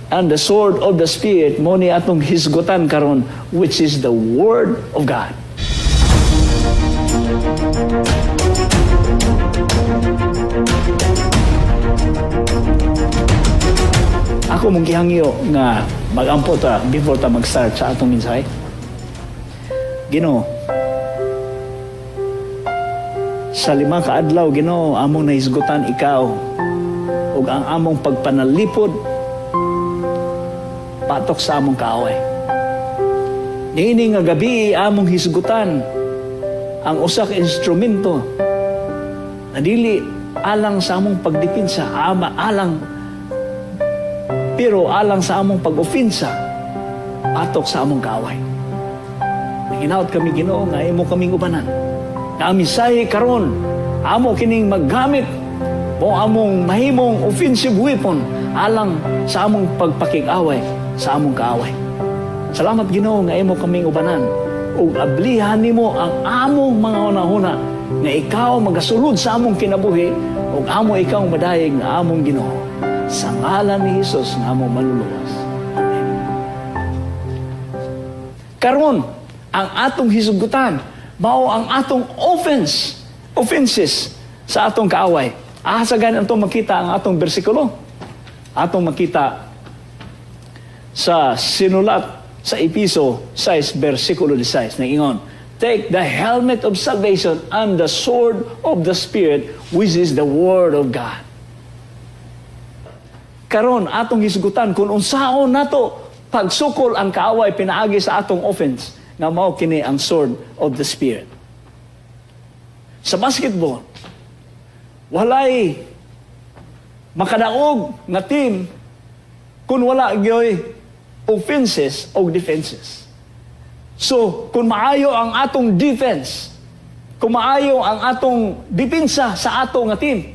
And the sword of the Spirit mao ni atong hisgutan karon, which is the Word of God. Ako mong gihangyo nga magampo ta before ta mag-start sa atong mensahe. Ginoo, sa 5 ka adlaw, Ginoo, among nahisgutan ikaw ug ang among pagpanalipod patok sa among kaaway. Niini nga gabi among hisgutan ang usa ka instrumento na dili alang sa among pagdepensa, ama alang pero alang sa among pag-opensa patok sa among kaaway. Naginaot kami, Ginoo, nga imo kaming ubanan. Nga ang mensahe karon amo kining maggamit mo among mahimong offensive weapon alang sa among pagpakig-away sa among kaaway. Salamat, Ginoo, nga imo kaming ubanan ug ablihan nimo ang among mga hunahuna nga ikaw magasulod sa among kinabuhi ug amo ikaw madayeg nga among Ginoo. Sa ngalan ni Hesus nga among maluluwas. Amen. Karon, ang atong hisgutan mao ang atong offenses sa atong kaaway. Asa gani atong makita ang atong bersikulo? Atong makita sa sinulat sa Epeso 6 versikulo 16 na ingon, "Take the helmet of salvation and the sword of the Spirit, which is the Word of God." Karon atong hisgutan kung unsaon nato pagsukol ang kaaway pinaagi sa atong offense nga mao kini ang sword of the Spirit. Sa basketball, walay makadaog nga team kung wala gyoy offenses o defenses. So, kung maayo ang atong defense, kung maayo ang atong depensa sa ato nga team,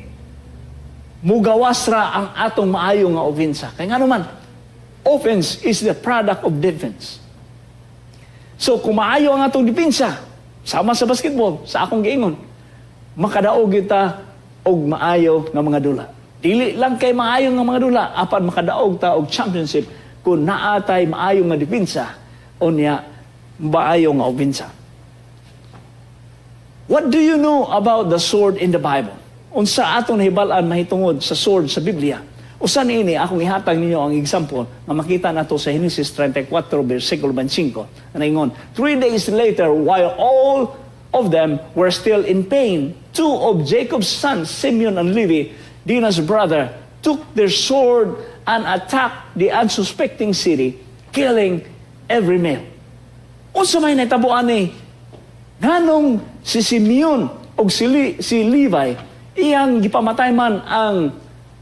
mugawas ra ang atong maayo nga opensa. Kaya nga naman, offense is the product of defense. So, kung maayo ang atong depensa, sama sa basketball, sa akong giingon, makadaog kita og maayo nga mga dula. Dili lang kay maayo nga mga dula, apan makadaog ta og championship kung naatay maayo nga depensa o niya maayo nga opensa. What do you know about the sword in the Bible? Unsa atong nahibal-an mahitungod sa sword sa Biblia? Usa niini akong ihatag ninyo ang example nga makita nato sa Genesis 34 versikulo 25. Naingon, "3 days later, while all of them were still in pain, two of Jacob's sons, Simeon and Levi, Dinah's brother, took their sword and attacked the unsuspecting city, killing every male." Unsa may nahitabo ani? Nganong si Simeon o si Levi iyang gipamatay man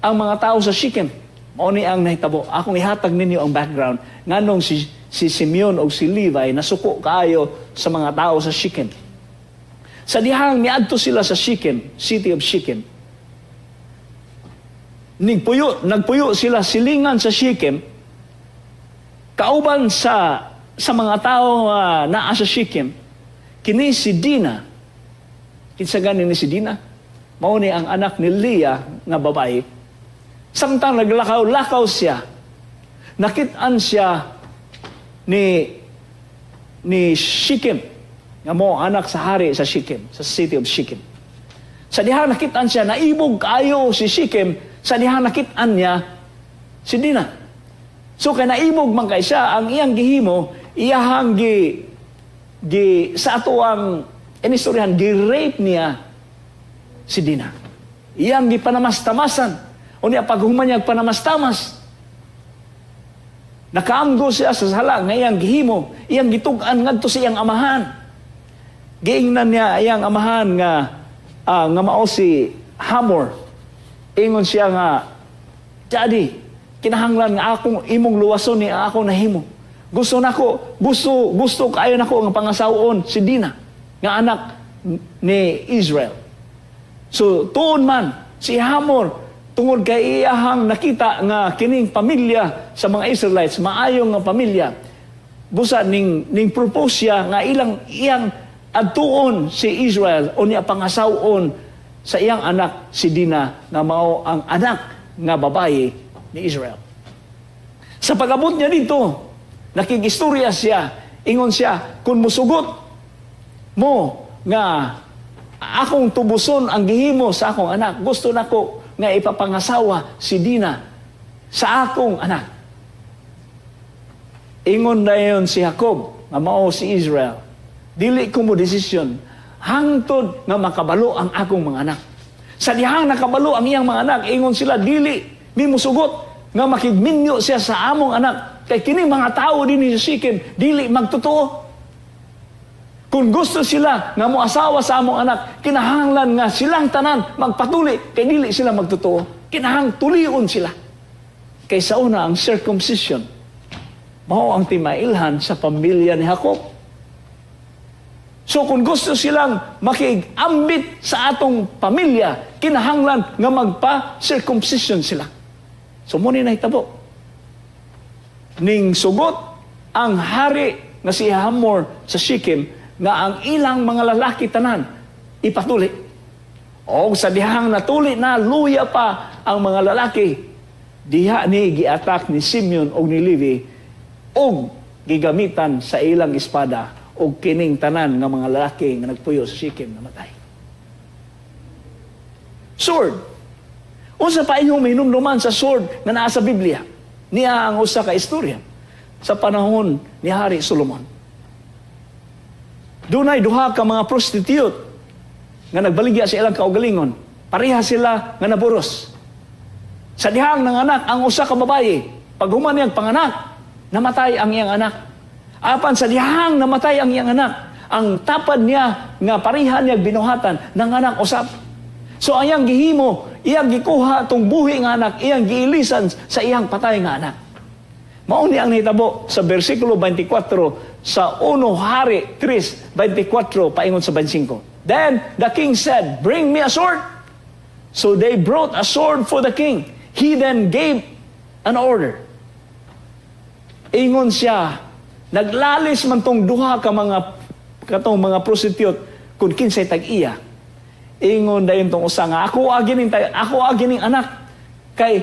ang mga tao sa Shechem? Mao ni ang nahitabo. Akong ihatag ninyo ang background nganong si Simeon o si Levi nasuko kaayo sa mga tao sa Shechem. Sa dihang miadto sila sa Shechem, city of Shechem, nagpuyo, nagpuyo sila silingan sa Shechem, kauban sa mga tao naa sa Shechem, kini si Dina. Kinsa gani ni si Dina? Mao ni ang anak ni Leah nga babae. Samtang naglakaw-lakaw siya, nakit-an siya ni Shechem, nga mo anak sa hari sa Shechem, sa city of Shechem. Sa dihang nakit-an siya, naibog kaayo si Shechem sa dihang nakit-an niya si Dina. So kay naibog man kay siya, ang iyang gihimo, iyahang gi gi sa ato ang inistoryahan, gi-rape niya si Dina. Iyang gipanamastamasan. Unya paghuman niya panamastamas, nakaamgo siya sa sala nga iyang gihimo, iyang gitug-an ngadto sa iyang amahan. Giingnan niya iyang amahan nga mao si Hamor. Ingon siya nga, "Daddy, kinahanglan nga akong imong luwason ni ang akong nahimo. Gusto nako, gusto gusto kaayo nako nga pangasawon si Dina, nga anak ni Israel." So tuon man si Hamor, tungod kay iyahang nakita nga kining pamilya sa mga Israelites maayo nga pamilya, busa ning propose siya nga ilang iyang adtuon si Israel o niya pangasawon sa iyang anak si Dina nga mao ang anak nga babae ni Israel. Sa pag-abot niya dito, nakigistorya siya, ingon siya, "Kung musugot mo nga akong tubuson ang gihimo sa akong anak, gusto nako nga ipapangasawa si Dina sa akong anak." Ingon dayon si Jacob, nga mao si Israel, "Dili ko mo desisyon hangtod nga makabalo ang akong mga anak." Sa dihang nakabalo ang iyang mga anak, ingon sila, "Dili mi musugot nga makigminyo siya sa among anak. Kay kini mga tao dinhi sa Shechem, dili magtotoo. Kung gusto sila nga moasawa sa among anak, kinahanglan nga silang tanan magpatuli kay dili sila magtotoo. Kinahang tulion sila." Kay sa una, ang circumcision, mao ang timailhan sa pamilya ni Jacob. So kung gusto silang makig-ambit sa atong pamilya, kinahanglan nga magpa-circumcision sila. So mao ni nahitabo. Ning sugot ang hari nga si Hamor sa Shechem nga ang ilang mga lalaki tanan ipatuli. O sa dihang natuli na, luya pa ang mga lalaki, diha ni giatak ni Simeon og ni Levi og gigamitan sa ilang espada og kining tanan nga mga lalaki nga nagpuyo sa Shechem namatay. Sword. Unsa pa inyong mahinumduman sa sword nga naa sa Biblia? Niya ang usa ka istorya sa panahon ni Hari Solomon. Dunay duha ka mga prostitute nga nagbaligya sa ilang kaugalingon. Pareha sila nga naburos. Sa dihang nanganak ang usa ka babaye, paghuman niyang panganak, namatay ang iyang anak. Apan sa dihang namatay ang iyang anak, ang tapad niya nga pareha niya binuhatan, nanganak usab. So ang iyang gihimo, iyang gikuha tong buhi nga anak, iyang giilisan sa iyang patay nga anak. Mao ni ang nahitabo sa versikulo 24 sa 1 Hari 3, 24 paingon sa 25. Then the king said, "Bring me a sword." So they brought a sword for the king. He then gave an order. Ingon siya, naglalis man tong duha ka mga katong mga prostitute kung kinsay tag-iya. Ingon dayon tong usa nga ako agi ning anak kay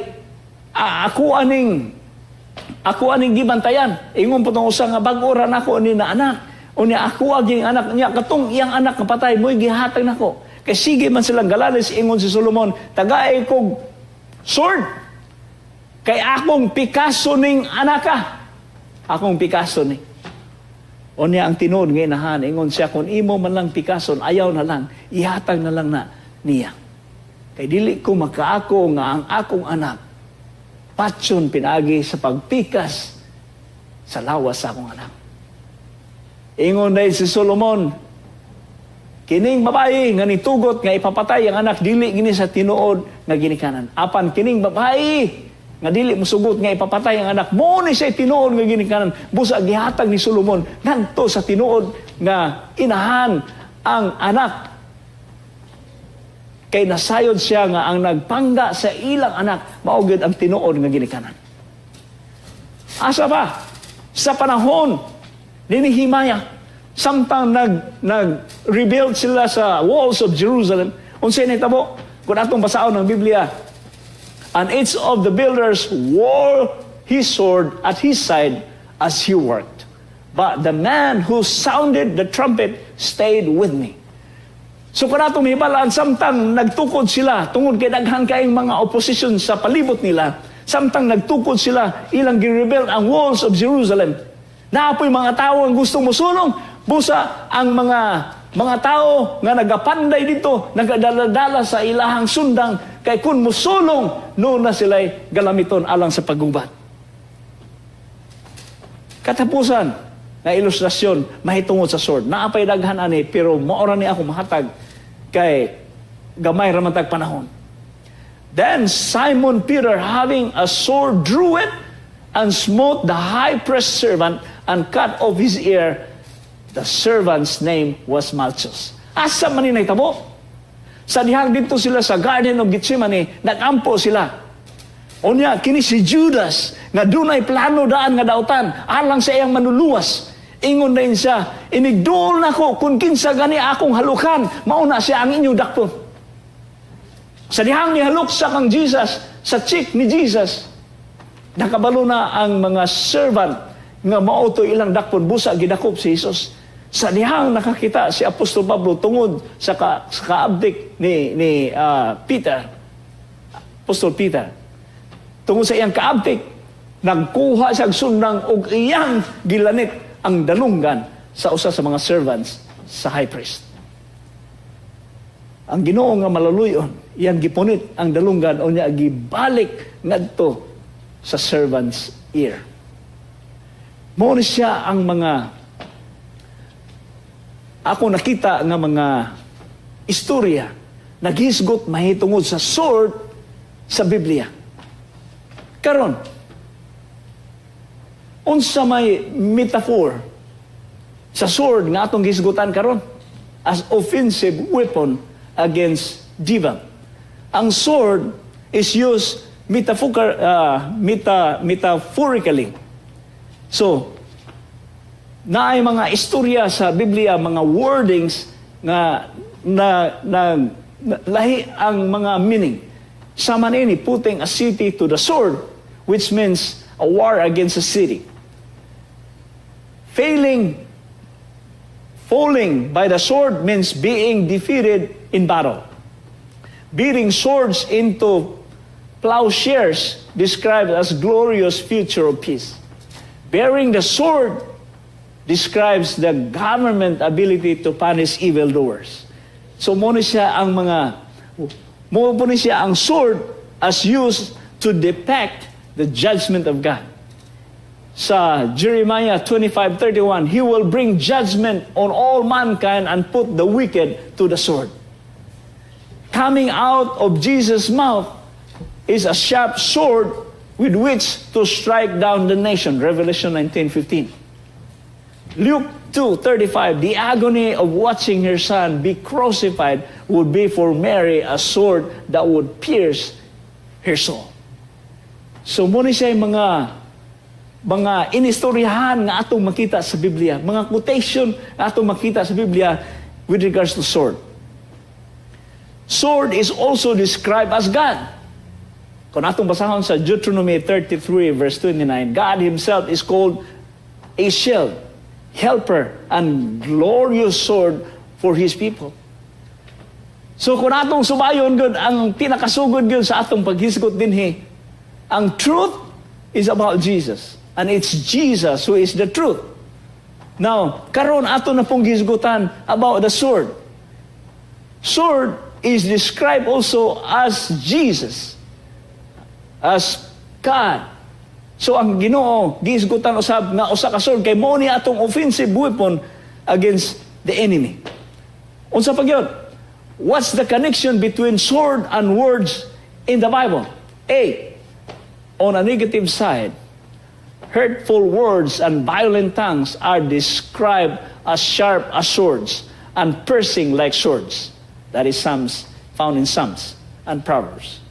ako aning gibantayan. Ingon po tong usa nga bag-o ra nako ni na anak. Unya ako agi anak niya, katong iyang anak nga patay mo'y gihatag nako. Kay sige man silang galalis, ingon si Solomon, "Tagay kog sword kay akong pikason ning anaka. Akong pikason ni." Unya ang tinuod nga inahan, ingon siya, "Kung imo man lang pikason, ayaw na lang, ihatag na lang na niya. Kay dili ko makaako nga ang akong anak patyon pinaagi sa pagpikas sa lawas sa akong anak." Ingon dahil si Solomon, "Kining babae nga nitugot nga ipapatay ang anak, dili gini sa tinuod nga ginikanan. Apan kining babae nga dili musugot nga ipapatay ang anak, mo ni siya tinuod nga ginikanan." Busa gihatag ni Solomon ngadto sa tinuod nga inahan ang anak. Kay nasayod siya nga ang nagpangga sa ilang anak mao gyud ang tinuod nga ginikanan. Asa pa? Sa panahon ni Nehemiah, samtang nag rebuild sila sa walls of Jerusalem, unsay nahitabo? Kung atong basaon ng Biblia, "And each of the builders wore his sword at his side as he worked. But the man who sounded the trumpet stayed with me." So kung atong mahibalaan, samtang nagtukod sila, tungod kay daghan kaayong mga opposition sa palibot nila, samtang nagtukod sila, ilang gi-rebuild ang walls of Jerusalem, naa poy mga tao ang gustong musulong, busa ang mga tao nga nagapanday dito, nagadala-dala sa ilahang sundang, kay kung musulong, no na sila'y galamiton alang sa paggubat. Katapusan nga ilustrasyon mahitungod sa sword. Naa pay daghan ani, pero mao ra ni ako mahatag kay gamay ra man tag panahon. Then Simon Peter, having a sword, drew it and smote the high priest's servant and cut off his ear. The servant's name was Malchus. Asa man ni nahitabo? Sa dihang dito sila sa Garden of Gethsemane, nagampo sila. Unya, kini si Judas, nga dunay plano daan nga dautan, alang sa iyang manluluwas. Ingon na siya, "Inigduol nako kung kinsa gani akong halukan, mauna siya ang inyong dakpon." Sa dihang nihalok sa kang Jesus, sa cheek ni Jesus, Nakabalo na ang mga servant nga mao to ilang dakpon, busa gidakop si Jesus. Sa dihang nakakita si Apostol Pablo tungod sa kaabdik ni Peter, Apostol Peter. Tungod sa iyang kaabtik, nagkuha siya sundang og iyang gilanit ang dalunggan sa usa sa mga servants sa high priest. Ang Ginoo nga malaluyon, iyang gipunit ang dalunggan o niya gibalik ngadto sa servant's ear. Mao ni siya ang mga ako nakita nga mga istorya naghisgot mahitungod sa sword sa Biblia. Karon, unsa may metaphor sa sword nga atong gisgutan karon as offensive weapon against devil? Ang sword is used metaphorically. So, naay mga istorya sa Biblia, mga wordings nga na lahi ang mga meaning. Sama niini, putting a city to the sword, which means a war against a city. Falling by the sword means being defeated in battle. Beating swords into plowshares described as glorious future of peace. Bearing the sword describes the government ability to punish evildoers. So mo ni siya ang sword as used to depict the judgment of God. Sa Jeremiah 25:31, "He will bring judgment on all mankind and put the wicked to the sword." Coming out of Jesus' mouth is a sharp sword with which to strike down the nation. Revelation 19:15. Luke 2:35, the agony of watching her son be crucified would be for Mary a sword that would pierce her soul. So mao ni siya yung mga inistoryahan nga atong makita sa Biblia, mga quotation nga atong makita sa Biblia with regards to sword. Sword is also described as God. Kung atong basahon sa Deuteronomy 33 verse 29, God Himself is called a shield, helper, and glorious sword for His people. So kung atong subayon gud ang pinakasugod gud sa atong paghisgot dinhi, ang truth is about Jesus. And it's Jesus who is the truth. Now, karon ato na pong gisgutan about the sword. Sword is described also as Jesus, as God. So ang Ginoo gihisgutan usab nga usa ka sword kay mao ni atong offensive weapon against the enemy. Unsa pa gyud? What's the connection between sword and words in the Bible? A. On a negative side, hurtful words and violent tongues are described as sharp as swords and piercing like swords. That is Psalms, found in Psalms and Proverbs.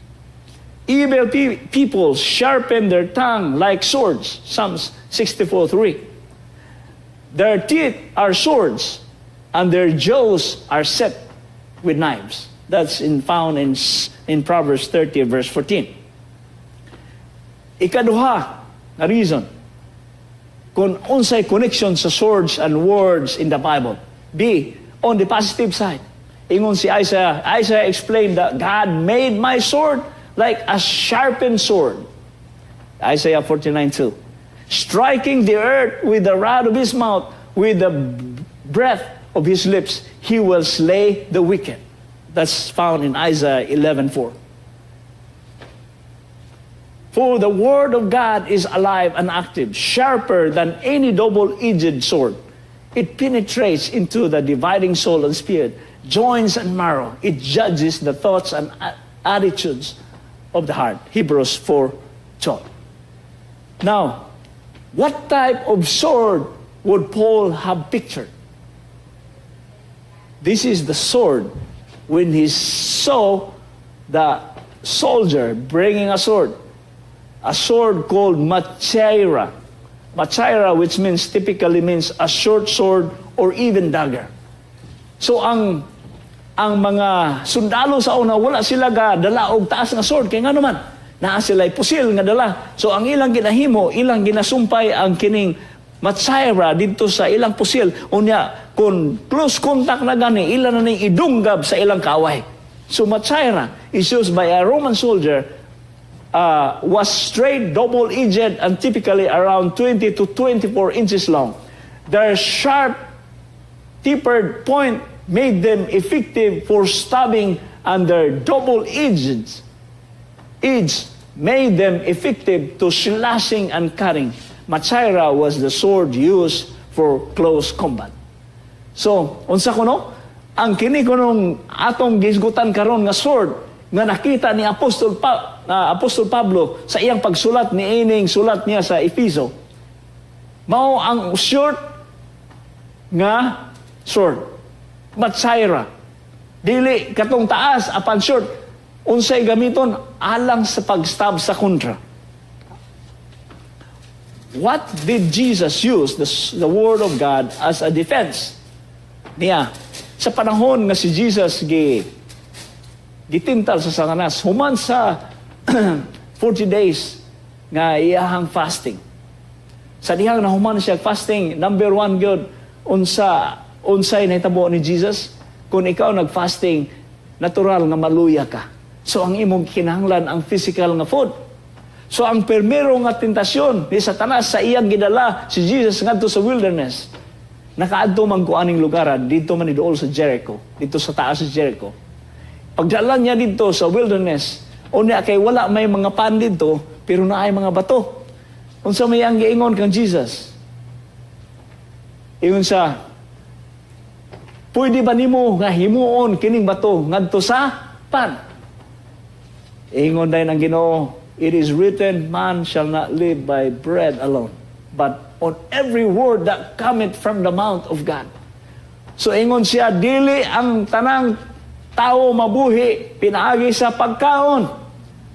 Evil people sharpen their tongue like swords. Psalms 64:3. Their teeth are swords and their jaws are set with knives. That's found in Proverbs 30 verse 14. Ikaduha nga reason kung unsay connection sa swords and words in the Bible. B, on the positive side. Ingon si Isaiah, Isaiah explained that "God made my sword like a sharpened sword." Isaiah 49:2. Striking the earth with the rod of his mouth, with the breath of his lips, he will slay the wicked. That's found in Isaiah 11:4. For the word of God is alive and active, sharper than any double-edged sword. It penetrates into the dividing soul and spirit, joints and marrow. It judges the thoughts and attitudes of the heart. Hebrews 4:12. Now, what type of sword would Paul have pictured? This is the sword when he saw the soldier bringing a sword. A sword called machaira. Machaira, which means typically means a short sword or even dagger. So ang mga sundalo sa una, wala sila ga dala og taas nga sword kay ngano man Naa sila pusil nga dala. So ang ilang ginahimo, ilang ginasumpay ang kining machaira didto sa ilang pusil. Unya, kung close contact na gani, ilan na ning idunggab sa ilang kaaway. So machaira is used by a Roman soldier, was straight, double-edged, and typically around 20 to 24 inches long. Their sharp, tapered point made them effective for stabbing, and their double-edged edge made them effective to slashing and cutting. Machaira was the sword used for close combat. So, unsa kuno? Ang kini kunong atong gisgutan karon nga sword nga nakita ni Apostol Pablo sa iyang pagsulat ni ining sulat niya sa Efeso. Mao ang short nga sword. Machaira. Dili katong taas apan short. Unsay gamiton alang sa pagstab sa kontra. What did Jesus use the word of God as a defense? Niya, sa panahon nga si Jesus gitintal sa Satanas, human sa 40 days nga iyahang fasting. Sa dihang nahuman siya fasting, number one good, unsay nahitabo ni Jesus? Kung ikaw nag-fasting, natural nga maluya ka. So ang imong kinahanglan ang physical nga food. So ang primero nga tentasyon ni Satanas sa iyang gidala si Jesus ngadto sa wilderness. Nakaadto man ko aning lugar dito man ni duol sa Jericho, dito sa taas sa Jericho. Pagdala niya dito sa wilderness, unya kay wala may mga pan dito, pero naay mga bato. Unsa may ang giingon kang Jesus? Ingon siya, "Pwede ba nimo nga himuon kining bato ngadto sa pan?" Ingon dayon ang Ginoo, "It is written, man shall not live by bread alone, but on every word that cometh from the mouth of God." So ingon siya, dili ang tanang tao mabuhi pinaagi sa pagkaon,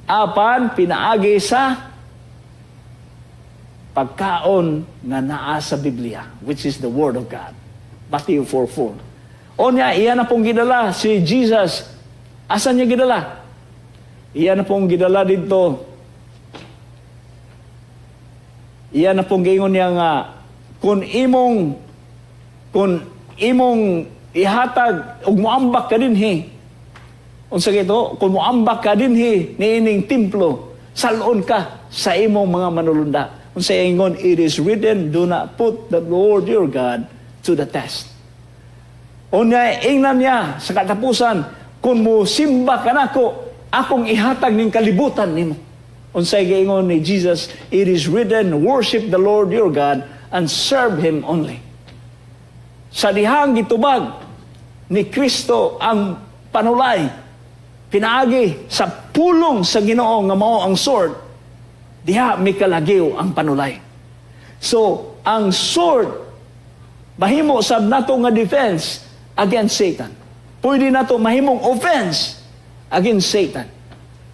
apan pinaagi sa pagkaon nga naa sa Biblia, which is the Word of God. Matthew 4:4. Onya, iya na pong gidala si Jesus. Asa niya gidala? Iya na pong gidala dito. Iya na pong giingon niya nga, kung imong ihatag ug moambak ka dinhi, unsa gito, kung moambak ka dinhi niining templo, salon ka sa imong mga manulunda. Unsa ingon? "It is written, do not put the Lord your God to the test." Unya, ingnan niya sa katapusan, "Kung mo simba ka nako, akong ihatag ning kalibutan nimo." Unsay giingon ni Jesus? "It is written, worship the Lord your God and serve Him only." Sa dihang gitubag ni Kristo ang panulay, pinaagi sa pulong sa Ginoo nga mao ang sword, diha mikalagiw ang panulay. So, ang sword mahimo sab nato nga defense against Satan. Pwede nato mahimong offense against Satan.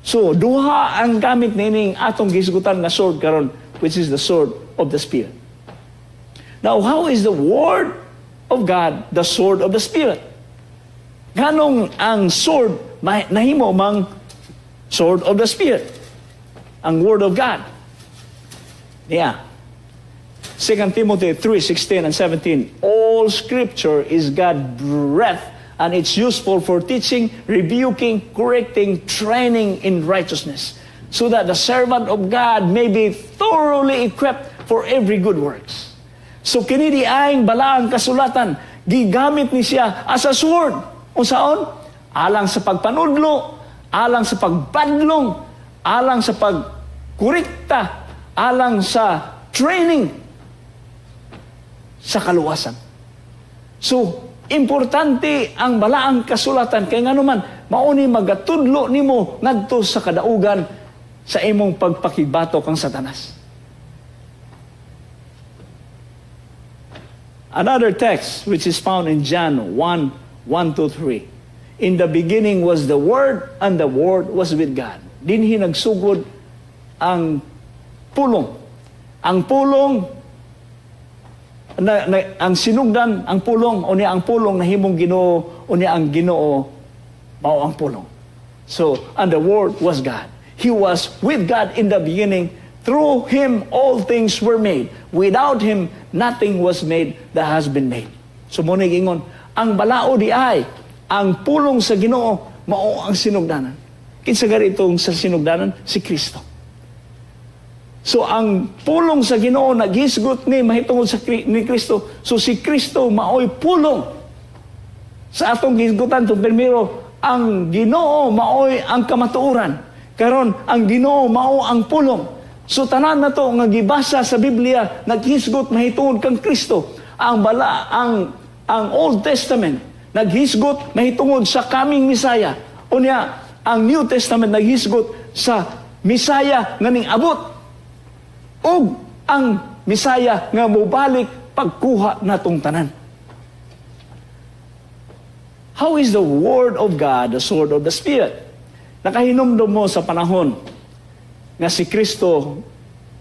So, duha ang gamit nining atong gisgutan nga sword karon, which is the sword of the Spirit. Now, how is the word of God the sword of the Spirit? Nganong ang sword nahimo mang sword of the Spirit? Ang word of God. Yeah. 2 Timothy 3:16 and 17. All scripture is God breath and it's useful for teaching, rebuking, correcting, training in righteousness, so that the servant of God may be thoroughly equipped for every good works. So kini diayng balaang kasulatan, gigamit ni siya as a sword. Unsaon? Alang sa pagpanudlo, alang sa pagbadlong, alang sa pagkorekta, alang sa training sa kaluwasan. So, importante ang balaang kasulatan kay ngano man mao ni magatudlo nimo ngadto sa kadaugan sa imong pagpakigbato kang Satanas. Another text which is found in John 1:1 to 3. In the beginning was the Word, and the Word was with God. Dinhi nagsugod ang pulong. Ang pulong na ang sinugdan ang pulong, unya ang pulong nahimong Ginoo, unya ang Ginoo mao ang pulong. So, and the Word was God. He was with God in the beginning. Through Him all things were made. Without Him nothing was made that has been made. So mao ingon, ang balaod diay, ang pulong sa Ginoo mao ang sinugdanan. Kinsa gani itong sa sinugdanan? Si Kristo. So ang pulong sa Ginoo naghisgot ni mahitungod sa ni Kristo. So si Kristo maoy pulong. Sa atong gisgutan itong primero, ang Ginoo maoy ang kamatuoran. Karon ang Ginoo mao ang pulong. So tanan nato nga gibasa sa Biblia naghisgot mahitungod kang Kristo. Ang bala ang Old Testament naghisgot mahitungod sa coming Messiah. Unya ang New Testament naghisgot sa Messiah nga ning abot ug ang Messiah nga mobalik pagkuha natong tanan. How is the Word of God the sword of the Spirit? Nakahinumdum mo sa panahon nga si Kristo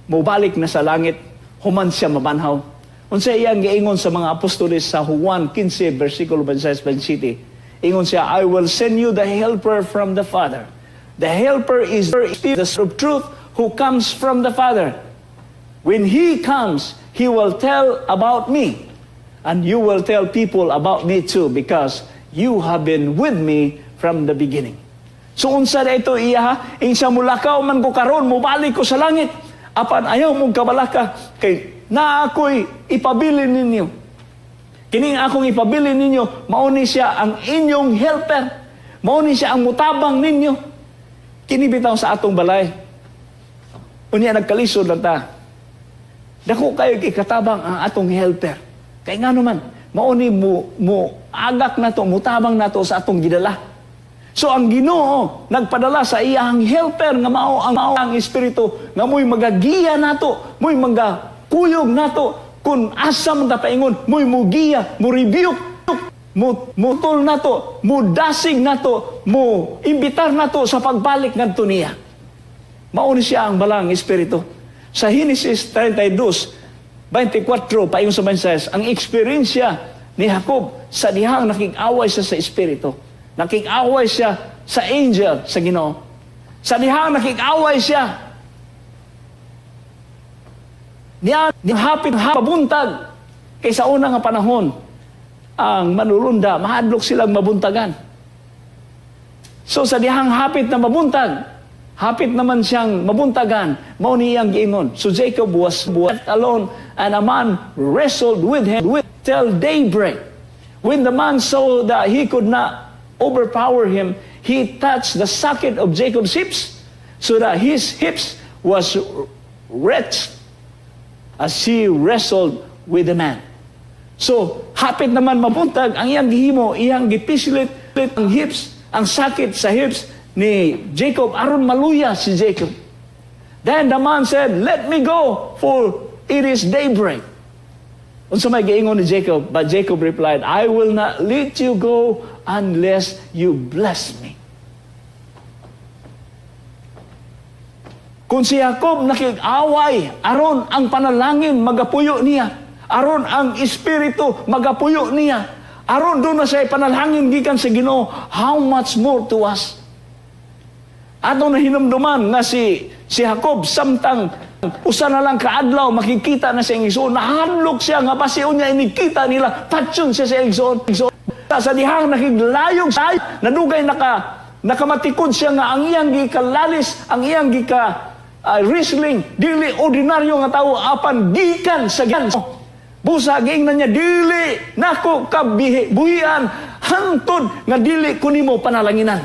mobalik na sa langit, human siya mabanhaw. Unsa iyang giingon sa mga apostoles sa Juan 15 versikulo 26 27? Ingon siya, "I will send you the Helper from the Father. The Helper is the Spirit of truth who comes from the Father. When He comes, He will tell about me. And you will tell people about me too because you have been with me from the beginning." So unsa na ito iya ha? Insa mulakaw man ko karon, mubalik ko sa langit. Apan ayaw mong kabalaka kay naa ako'y ipabilin ninyo. Kining akong ipabilin ninyo, mao ni siya ang inyong helper. Mao ni siya ang mutabang ninyo. Kini bitaw sa atong balay. Unya nagkalisod lang ta. Dako kayo ikatabang ang atong helper. Kay ngano man, mao ni mo agak nato, mutabang nato sa atong gidala. So ang Ginoo nagpadala sa iyang helper nga mao ang Espiritu nga mo'y magagiya nato, mo'y magakuyog nato kung asa man ta paingon, mo'y mugiya, mo rebuke, mo mutol nato, mo dasig nato, mo imbitar nato sa pagbalik ngadto niya. Mao ni siya ang Balaang Espiritu. Sa Genesis 32:24 paingon sa 26, ang eksperyensya ni Jacob sa dihang nakig-away siya sa Espiritu. Nakig-away siya sa angel sa Ginoo. Sa dihang nakig-away siya, niya hapit mabuntag. Kay sa una nga panahon, ang manulunda, mahadlok silang mabuntagan. So sa dihang hapit na mabuntag, hapit naman siyang mabuntagan, mao niyang giingon. So Jacob was left alone and a man wrestled with him with till daybreak. When the man saw that he could not overpower him, he touched the socket of Jacob's hips so that his hips was wrenched as he wrestled with the man. So, hapit naman mabuntag, ang iyang gihimo, iyang gipislit ang hips, ang socket sa hips ni Jacob, aron maluya si Jacob. Then the man said, "Let me go, for it is daybreak." Unsa may giingon ni Jacob? But Jacob replied, "I will not let you go unless you bless me." Kung si Jacob nakig-away, aron ang panalangin magapuyo niya. Aron ang Espiritu magapuyo niya. Aron duna siya panalangin gikan sa Ginoo, how much more to us? Atong nahinumduman nga si Jacob samtang usa na lang kaadlaw makikita na sa iyang igsoon, nahadlok siya nga basi unya inikita nila, patyon siya sa igsoon. Sa dihang nakiglayog sa nadugay nakamatikod siya nga ang iyang gikalalis, ang iyang gika wrestling, dili ordinaryo nga tawo apan gikan sa Ginoo. Busa giingnan niya, "Dili nako kabihi buhian hangtod nga dili ko nimo panalanginan."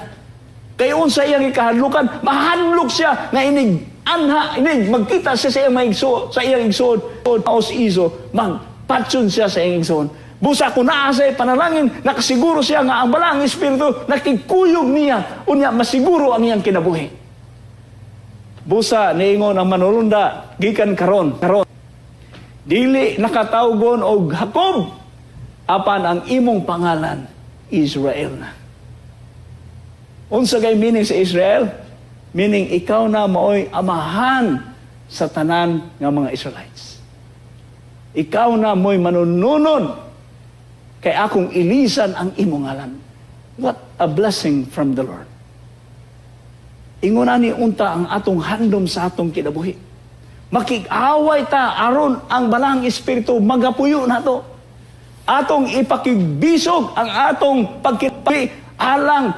Kay unsa iyang ikahadlukan, mahadlok siya nga inig anha, inig magkita siya sa iyang maigsoon, sa iyang igsoon, os iso, magpatyon siya sa iyang igsoon. Busa kung naa sa panalangin, nakasiguro siya nga ang Balaang Espiritu nakikuyog niya, unya masiguro ang iyang kinabuhi. Busa niingon ang manulunda, "Gikan karon, dili na ka tawgon og Jacob, apan ang imong pangalan Israel na." Unsa kay meaning sa Israel? Meaning ikaw na maoy amahan sa tanan nga mga Israelites. Ikaw na mo'y manununod kay akong ilisan ang imong ngalan. What a blessing from the Lord. Ingon ani unta ang atong handom sa atong kinabuhi. Makig-away ta aron ang Balaang Espiritu magapuyo nato. Atong ipakigbisog ang atong pagkinabuhi alang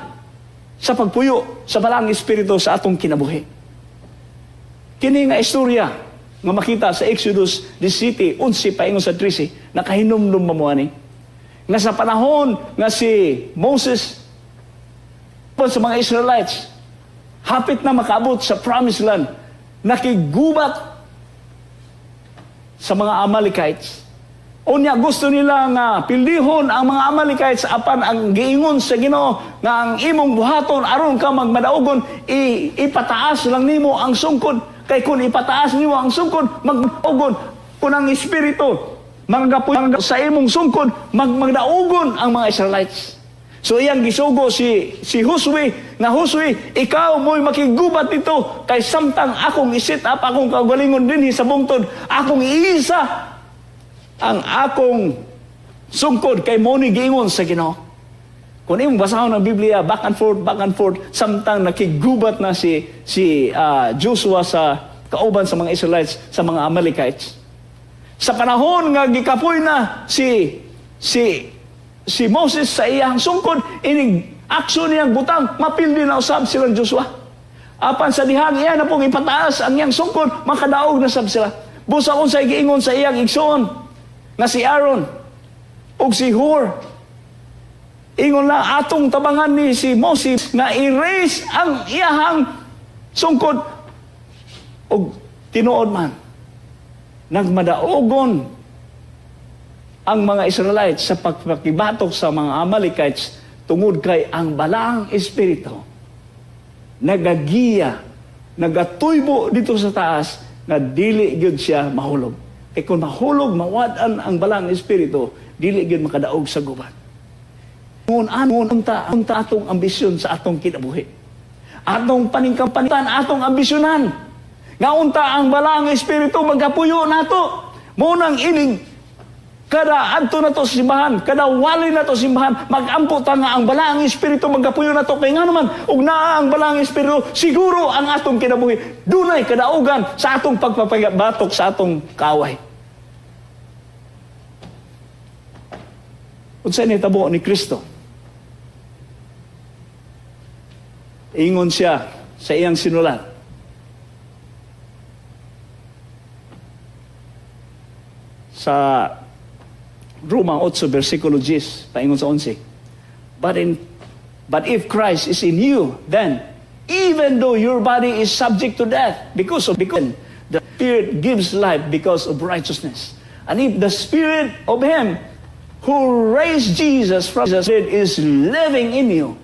sa pagpuyo sa Balaang Espiritu sa atong kinabuhi. Kini nga istorya nga makita sa Exodus 17:11 paingon sa 13, nakahinumdum ba mo ani? Nga sa panahon nga si Moses po sa mga Israelites, hapit na makaabot sa Promised Land, nakigubat sa mga Amalekites. Unya gusto nila nga pildihon ang mga Amalekites, apan ang giingon sa Ginoo nga ang imong buhaton aron ka magmadaugon, ipataas lang nimo ang sungkod, kay kung ipataas nimo ang sungkod, magdaugon kun ang espiritu magapuyo sa imong sungkod, magdaugon ang mga Israelites. So iyang gisugo si Josue nga, "Josue, ikaw mo'y makigubat dito kay samtang akong i-set up akong kaugalingon dinhi sa bungtod, akong iisa ang akong sungkod kay mo ni giingon sa Ginoo." Kung imong basahon ang Biblia, back and forth, samtang nakigubat na si Joshua sa kauban sa mga Israelites sa mga Amalekites. Sa panahon nga gikapoy na si Moses sa iyang sungkod, inig aksyon niyang butang, mapildi na usab silang Joshua. Apan sa dihang iya na pong ipataas ang iyang sungkod, makadaog na sab sila. Busa unsay giingon sa iyang igsoon nga si Aaron ug si Hur. Ingon lang, "Atong tabangan ni si Moses nga i-raise ang iyahang sungkod." Ug tinuod man, nagmadaogon ang mga Israelites sa pagpakibatok sa mga Amalekites tungod kay ang Balaang Espiritu nagagiya, nagatuybo dito sa taas nga dili gyud siya mahulog. Kay kung mahulog, mawad-an ang Balaang Espiritu, dili gyud makadaog sa gubat. Ngun ano unta unta atong ambisyon sa atong kinabuhi. Atong paningkampanitan, atong ambisyonan. Nga unta ang Balaang Espiritu magapuyo nato. Mao nang inig kada adto na to sa simbahan, kada wali na to sa simbahan, magampo ta nga ang Balaang Espiritu magapuyo nato, kay nga naman ug naa ang Balaang Espiritu, siguro ang atong kinabuhi dunay kadaugan sa atong pagpapabatok sa atong kaaway. Unsa nitabo ni Kristo? Ingon siya sa iyang sinulat. Sa Roma 8, versikulo 10, paingon sa 11. But if Christ is in you, then even though your body is subject to death because the Spirit gives life because of righteousness. And if the Spirit of Him who raised Jesus from the dead is living in you,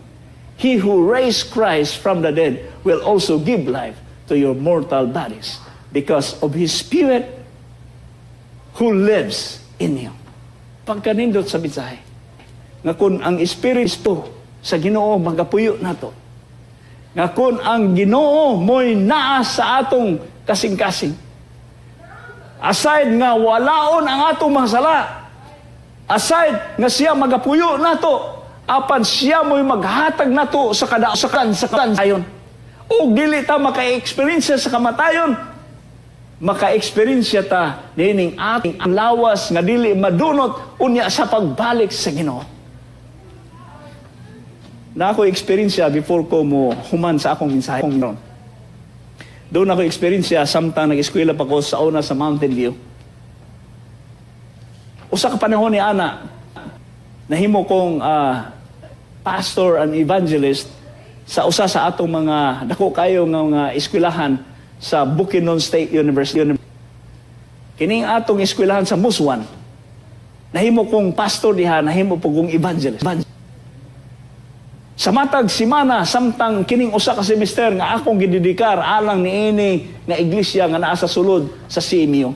He who raised Christ from the dead will also give life to your mortal bodies because of His Spirit who lives in you. Pagkanindot sa mensahe, nga kung ang Espiritu sa Ginoo magapuyo nato, nga kung ang Ginoo mo'y naa sa atong kasing-kasing, aside nga walaon ang atong mga sala, aside nga siya magapuyo nato, apan siya mo'y maghatag nato sa kada sa kan sa kamatayon. O dili ta maka-experience sa kamatayon, maka-experience ta niining ating lawas nga dili madunot unya sa pagbalik sa Ginoo. Na ako experience before ko mo human sa akong mensahe. Doon ako experience samtang nag-eskwela pa ko sa una sa Mountain View. Usa ka panahon ni ana, nahimo kong pastor and evangelist sa usa sa atong mga dako kayo nga mga eskwelahan sa Bukidnon State University. Kining atong eskwelahan sa Musuan, nahimo kong pastor diha, nahimo po kong evangelist. Sa matag simana, samtang kining usa ka semester nga akong gidedikar alang niini nga iglesia nga naa sa sulod sa CMU.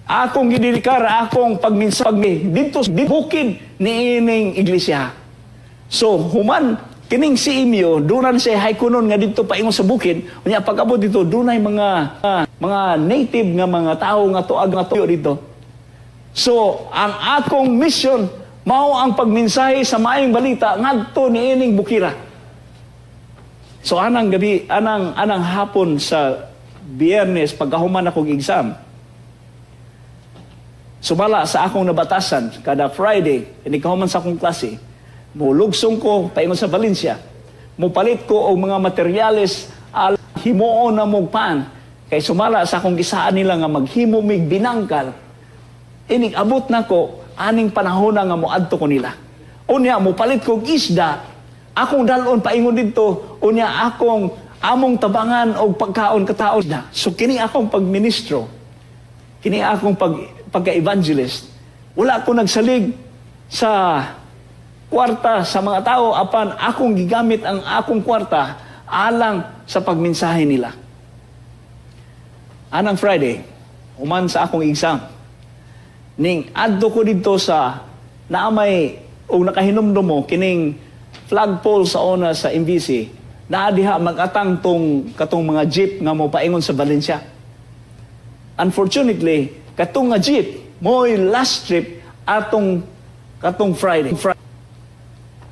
Akong gidedikar akong pagminsa didto sa bukid niining iglesia. So human kining CMU, dunan siya haykonon nga didto paingon sa bukid, unya pag-abot dito dunay mga native nga mga tawo nga tuag nga tuyo dito. So ang akong mission mao ang pagmensahe sa maayong balita ngadto niining bukira. So anang gabi, anang hapon sa Biyernes, pagkahuman akong exam, sumala sa akong nabatasan, kada Friday, inikahuman sa akong klase, mulugsong ko paingon sa Valencia, mupalit ko og mga materyales al himuon na mog pan, kay sumala sa akong gisaan nila nga maghimo mig binangkal, inig abot nako aning panahon na nga moadto ko nila. Unya mupalit kog isda, akong dalon paingon didto, unya akong among tabangan og pagkaon katao na. So kini akong pagministro, kini akong pagka-evangelist, wala ko nagsalig sa kwarta sa mga tao apan akong gigamit ang akong kwarta alang sa pagmensahe nila. Anang Friday, human sa akong exam, ning adto ko didto sa naamay og nakahinumdum mo kining flagpole sa una sa MBC, naa diha mag-atang tong katong mga jeep nga mo paingon sa Valencia. Unfortunately, katong nga jeep mo'y last trip atong katong Friday.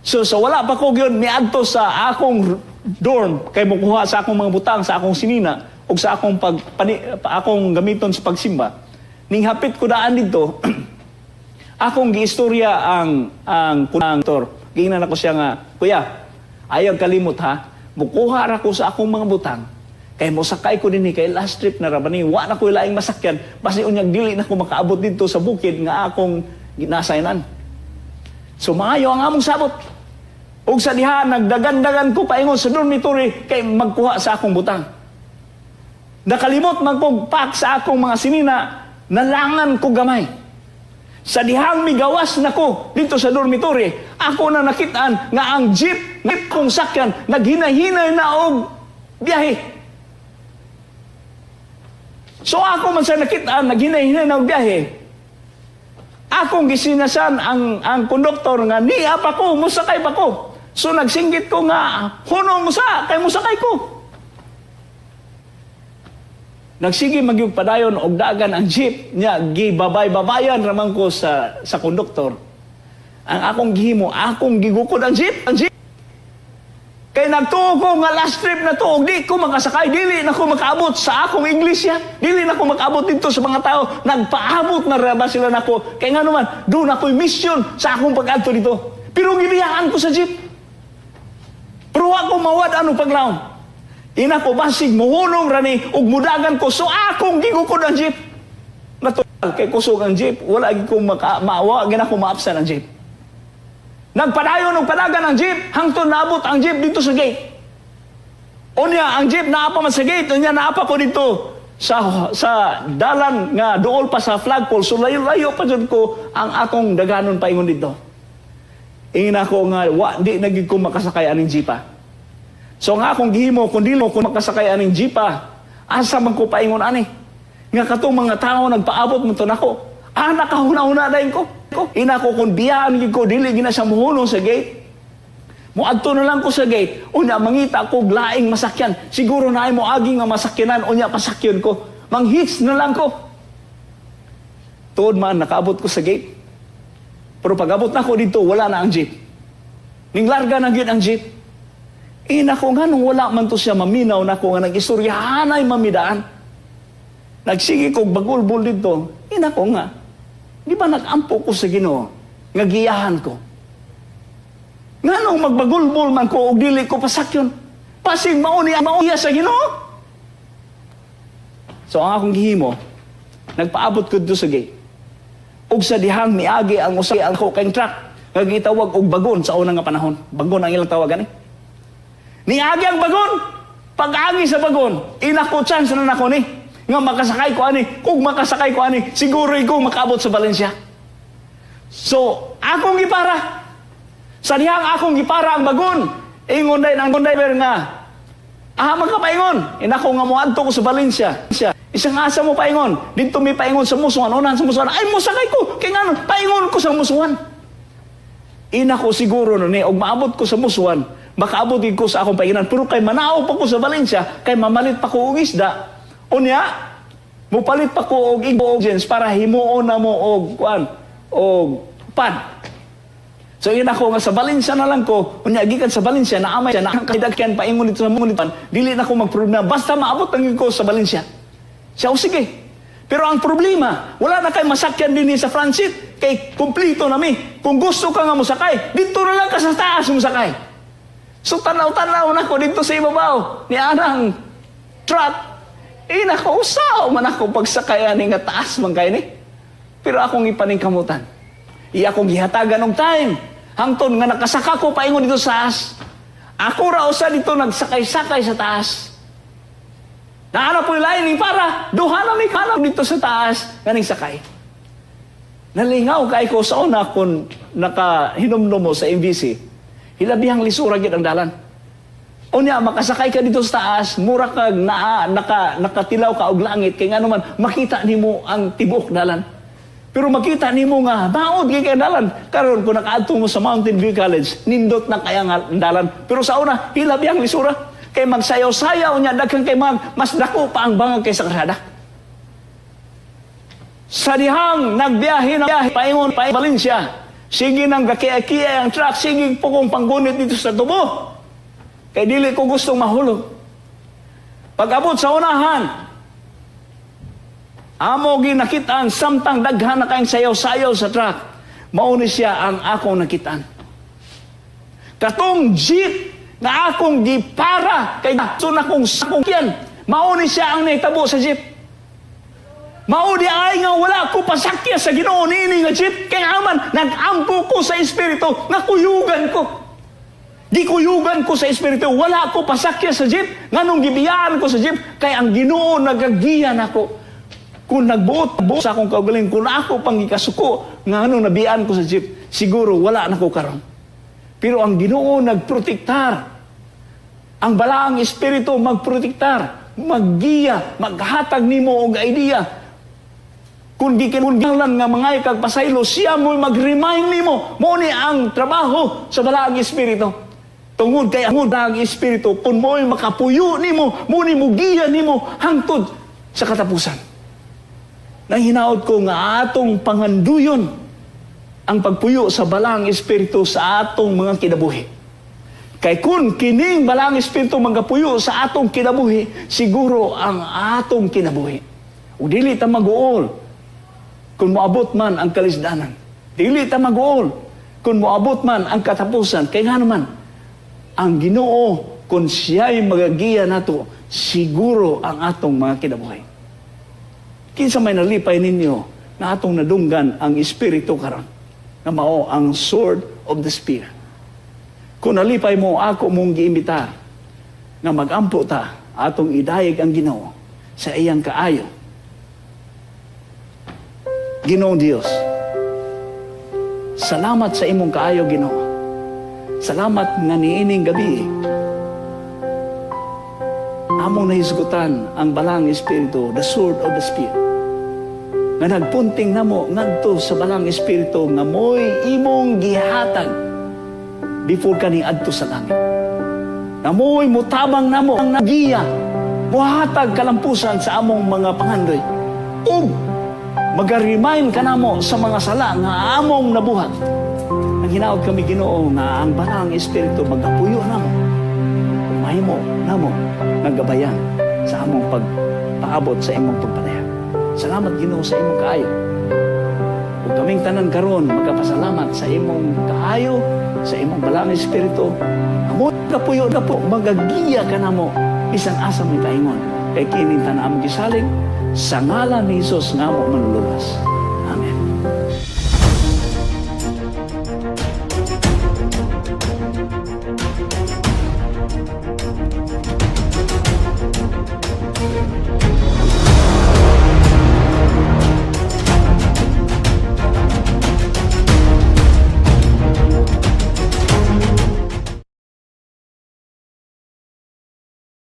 So sa wala pa ko gyud miadto sa akong dorm kay mokuha sa akong mga butang, sa akong sinina ug sa akong akong gamiton sa pagsimba. Ning hapit ko daan didto, akong giistorya ang konduktor. Giingnan ako siya nga, "Kuya, ayaw kalimot ha. Mukuha ra ko sa akong mga butang. Kay mosakay ko dinhi kay last trip na ra ba ni, wa na ko laing masakyan. Basi unyag dili na ko makaabot didto sa bukid nga akong ginasaynan." So maayo ang among sabot. Ug sa diha nagdagan-dagan ko paingon sa dormitory kay magkuha sa akong butang. Nakalimot man kog pack sa akong mga sinina, nalangan ko gamay. Sa dihang migawas nako dito sa dormitory, ako na nakitaan nga ang jeep, jeep kong sakyan, naghinay-hinay na og biyahe. So ako man sa nakitaan, naghinay-hinay na og biyahe. Akong gisinasan ang konduktor nga niya pa ko, musakay pa ko. So nagsinggit ko nga, "Hunong mo sa, kay musakay ko." Nagsige magyug padayon og dagan ang jeep niya, gibabay-babayan raman ko sa konduktor. Ang akong gihimo, akong gigukod ang jeep, ang jeep. Kay nagtuo ko nga last trip na to, og di ko makasakay, dili na ko makaabot sa akong iglesia, dili na ko makaabot dito sa mga tao. Nagpaabot na ra ba sila nako? Kay nga naman, doon ako'y mission sa akong pag-adto dito. Pero gibiyaan ko sa jeep. Pero wa ko mawad ano paglaom. Ina ko basig muhunong rani ug mudagan ko, so akong gigukod ang jeep. Natural kay kusog ang jeep, wala gyud ko maka maawa gina ko maapsan ang jeep. Nagpadayon og padagan ang jeep hangtod naabot ang jeep dito sa gate. Unya ang jeep naa pa man sa gate, unya naa pa ko dito sa dalan nga duol pa sa flagpole, so layo-layo pa jud ko ang akong daganon paingon dito. Ingin ako nga wa di na gyud ko makasakay aning jeepa. So nga akong gihimo, kung dili ko makasakay aning jeepa, asa man ko paingon ani? Nga katong mga tao nagpaabot mo to nako. Ah, nakahuna-huna dayon ko. Ina ko kung biyaan gyud ko, dili gina siya muhunong sa gate. Moadto na lang ko sa gate. Unya mangita ko og laing masakyan. Siguro na ay moagi nga masakyanan, unya pasakyon ko. Manghits na lang ko. Tuod man nakaabot ko sa gate. Pero pag-abot na ko dito, wala na ang jeep. Ning larga na gyud ang jeep. Ina ko nga nung wala man to siya maminaw na ko nga nag-istoryahanay mamidaan. Nagsige kog bagulbol dito. Ina ko nga, di ba nag-ampo ko sa Ginoo nga giyahan ko? Nganong magbagulbol man ko og dili ko pasakyon? Pasig mao ni mao sa Ginoo. So ang akong gihimo, nagpaabot ko dito sa gate. Ug sa dihang miagi ang usa ang ko kay truck nga gitawag og bagon sa unang nga panahon. Bagon ang ilang tawagan eh. Niagi ang bagon. Pag-agi sa bagon, ina ko, chance na nako ni nga makasakay ko ani. Kung makasakay ko ani, siguro ko makaabot sa Valencia. So, akong gipara. Sa dihang akong gipara ang bagon, ingon din ang driver nga, "Ah, magkapaingon." Ina ko nga moadto ko sa Valencia. "Isang asa mo paingon?" "Dito mi paingon sa Musuan." "Unahan sa Musuan." "Ay, musakay ko. Kay ngano, paingon ko sa Musuan." Ina ko siguro no ni, og maabot ko sa Musuan, makaabot gid ko sa akong painginan. Pero kay manaog pa ko sa Valencia, kay mamalit pa ko og isda. Unya, mupalit pa ko og ingredients para himuon na mo og kuan og pan. So yun ako nga sa Valencia na lang ko, unya gikan sa Valencia na amay na ang kidagkan paingon dito sa Mungitan, dili na ko magproblema basta maabot lang ko sa Valencia. Siya, "O sige." Pero ang problema, wala na kay masakyan din sa front seat kay kumpleto na mi. Kung gusto ka nga mosakay, dito na lang ka sa taas mosakay. So tanaw-tanaw na ko dito sa ibabaw ni anang truck. Eh nako, usaw man ako pagsakay ani nga taas man kay ni. Pero akong ipaningkamutan. Iya akong gihatagan og time. Hangtod nga nakasaka ko paingon dito sa taas. Ako ra usa dito nagsakay-sakay sa taas. Naana po yung para duha na may kanang dito sa taas ganing sakay. Nalingaw kay ko sa una. Kung nakahinumdum mo sa MVC, hilabihang lisura gyud ang dalan. Unya makasakay ka dito sa taas, mura kag naa nakatilaw ka og langit kay ngano man makita nimo ang tibuok dalan. Pero makita nimo nga maod gyud kay dalan. Karon kung nakaadto mo sa Mountain View College, nindot na kaya nga ang dalan. Pero sa una, hilabihang lisura. Kay magsayaw-sayaw niya daghan kay mga mas dako pa ang bangag kaysa karada. Sa dihang nagbiyahe na biyahe paingon pa Valencia, sige nang gakiya-kiya ang truck, sige po kong panggunit dito sa tubo. Kay dili ko gustong mahulog. Pag-abot sa unahan, amo ginakitaan samtang daghan na kayong sayaw-sayaw sa truck. Mao ni siya ang akong nakitaan. Katong jeep na akong gipara kay so na kong sakyan, mao ni siya ang nahitabo sa jeep. Mao di ay nga wala ko pasakya sa Ginoo niini nga jeep kay aman nag-ampo ko sa espiritu nga kuyugan ko. Gikuyugan ko sa espiritu, wala ko pasakya sa jeep nganong gibiyaan ko sa jeep kay ang Ginoo nagagiya nako. Kung nagbuot buot sa akong kaugaling, kung ako pang gikasuko nga anong nabiyaan ko sa jeep, siguro wala na ko karon. Pero ang Ginoo nagprotektar. Ang balaang espiritu magprotektar, maggiya, maghatag nimo og idea. Kung gikinahanglan nga mga kag pasaylo, siya mo mag-remind nimo. Mo ni ang trabaho sa balaang espiritu. Tungod kay ang balaang espiritu, kung mo'y makapuyo nimo, mo ni mugiya nimo hangtod sa katapusan. Nang hinaot ko nga atong panganduyon ang pagpuyo sa balaang espiritu sa atong mga kinabuhi. Kay kung kining balaang espiritu magapuyo sa atong kinabuhi, siguro ang atong kinabuhi. Ug dili ta mag-uol kung moabot man ang kalisdanan. Dili ta mag-uol kung moabot man ang katapusan. Kay nga naman, ang Ginoo, kung siya'y magagiya nato, siguro ang atong mga kinabuhi. Kinsa may nalipay ninyo na atong nadunggan ang espiritu karon na mao ang sword of the Spirit? Kung nalipay mo, ako mong giimbitar nga magampo ta, atong idayeg ang Ginoo sa iyang kaayo. Ginoong Dios, salamat sa imong kaayo, Ginoo. Salamat nga niining gabi among nahisgutan ang balaang espiritu, the sword of the Spirit. Nga nagpunting namo ngadto sa balaang espiritu nga mo'y imong gihatag before kani adto sa langit. Na mo'y mutabang namo ang nagiya, muhatag kalampusan sa among mga pangandoy. Ug maga-remind ka namo sa mga sala nga among nabuhat. Ang hinaot kami, Ginoo, nga ang balaang espiritu magapuyo namo. Ug mahimo namo nagabayan sa among pagpaabot sa imong pagpadayag. Salamat, Ginoo, sa imong kaayo. Ug kaming tanan karon magapasalamat sa imong kaayo, sa imong balaang espiritu. Amo kapuyo na po, magagiya ka namo bisan asa mi paingon. Kay kining tanan among gisalig sa ngalan ni Jesus nga among manluluwas. Amen.